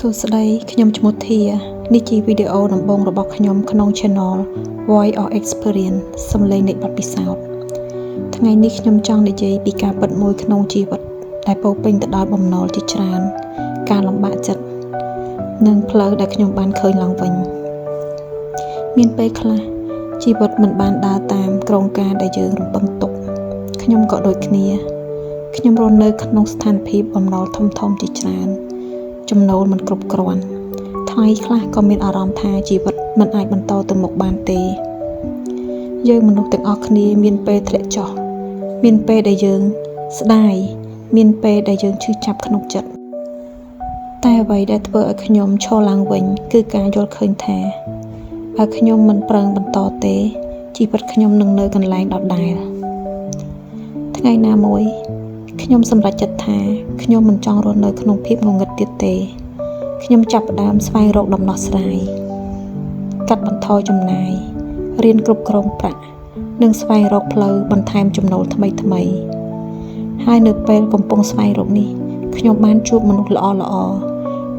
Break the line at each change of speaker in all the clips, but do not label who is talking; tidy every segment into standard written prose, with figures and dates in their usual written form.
ួស្តីខ្ញុំឈ្មោះធានេះជាវីដេអូដំបូងរបស់ខ្ញុំក្នុង Channel Voice of Experience សំឡេងនៃបទពិសោធន៍ថ្ងៃនេះខ្ញុំចង់និយាយពីការពិតមួយក្នុងជីវិតដែលពោរពេញទៅដោយបំណុលជាច្រើនការលំបាកចិត្តនិងផ្លូវដែលខ្ញុំបានឃើញឡើងវិញមានពេលខ្លះជីវិតមិនបានដើរតាមគ្រោងការដែលយើងរំពឹងទុកខ្ញុំក៏ដូចគ្នាខ្ញុំរស់នៅក្នុងស្ថានភាពបំណុលធំៗជាច្រើនចំណូលមិនគ្រប់គ្រាន់ថ្ងៃខ្លះក៏មានអារម្មណ៍ថាជីវិតមិនអាចបន្តទៅមុខបានទេយើងមនុស្សទាំងអស់គ្នាមានពេលធ្លាក់ចុះមានពេលដែលយើងស្ដាយមានពេលដែលយើងឈឺចាប់ក្នុងចិត្តតែអ្វីដែលធ្វើឲ្យខ្ញុំឈរឡើងវិញគឺការយល់ឃើញថាបើខ្ញុំមិនប្រឹងបន្តទេជីវិតខ្ញុំនឹងនៅកន្លែងដដែលថ្ងៃណាមួយខ្ញុំសម្រេចចិត្តថាខ្ញុំមិនចង់រស់នៅក្នុងភាពងងឹតទៀតទេខ្ញុំចាប់ផ្ដើមស្វែងរកដំណោះស្រាយកាត់បន្ថយចំណាយរៀនគ្រប់គ្រងប្រាក់និងស្វែងរកផ្លូវបន្ថែមចំណូលថ្មីថ្មីហើយនៅពេលកំពុងស្វែងរកនេះខ្ញុំបានជួបមនុស្សល្អល្អ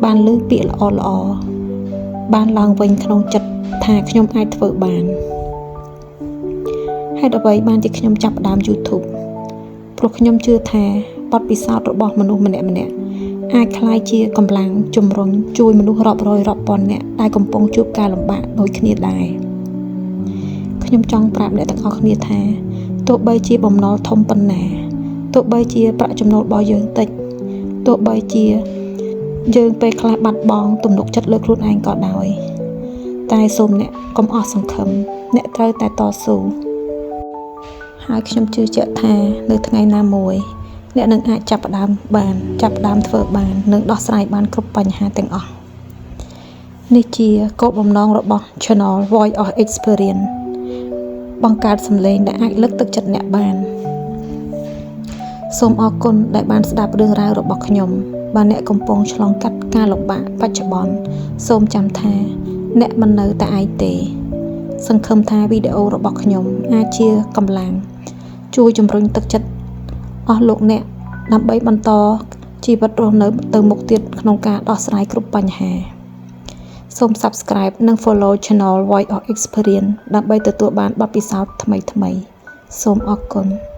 បានឮពាក្យល្អល្អបានឡើងវិញក្នុងចិត្តថាខ្ញុំអាចធ្វើបានហេតុអ្វីបានជាខ្ញុំចាប់ផ្ដើម YouTube ព្រោះខ្ញុំជឿថាបទពិសោធន៍របស់មនុស្សម្នាក់ៗអាចក្លាយជាកម្លាំងជំរុញជួយមនុស្សរាប់រយរាប់ពាន់នាក់ដែលកំពុងជួបការលំបាកដូចគ្នាដែរខ្ញុំចង់ប្រាប់អ្នកទាំងអស់គ្នាថាទោះបីជាបំណុលធំប៉ុណ្ណាទោះបីជាប្រាក់ចំណូលរបស់យើងតិចទោះបីជាយើងពេលខ្លះបាត់បង់ទំនុកចិត្តលើខ្លួនឯងក៏ដោយតែសូមអ្នកកុំអស់សង្ឃឹមអ្នកត្រូវតែតស៊ូហើយខ្ញុំជឿជាក់ថានៅថ្ងៃណាមួយអ្នកនឹងអាចចាប់ផ្ដើមបានចាប់ផ្ដើមធ្វើបាននិងដោះស្រាយបានគ្រប់បញ្ហាទាំងអស់នេះជាគោលបំណងរបស់ Channel Voice of Experience បង្កើតសម្លេងដែលអាចលើកទឹកចិត្តអ្នកបានសូមអរគុណដែលបានស្ដាប់រឿងរ៉ាវរបស់ខ្ញុំបើអ្នកកំពុងឆ្លងកាត់ការលំបាកបច្ចុប្បន្នសូមចាំថាអ្នកមិននៅតែឯងទេសង្ឃឹមថាវីដេអូរបស់ខ្ញុំអាចជាកម្លាំងជួយជំរុញទឹកចិត្តអស់លោកអ្នកដើម្បីបន្តជីវិតរស់នៅទៅមុខទៀតក្នុងការដោះស្រាយគ្រប់បញ្ហាសូម Subscribe និង Follow Channel Voice of Experience ដើម្បីទទួលបានបទពិសោធន៍ថ្មីៗសូមអរគុណ។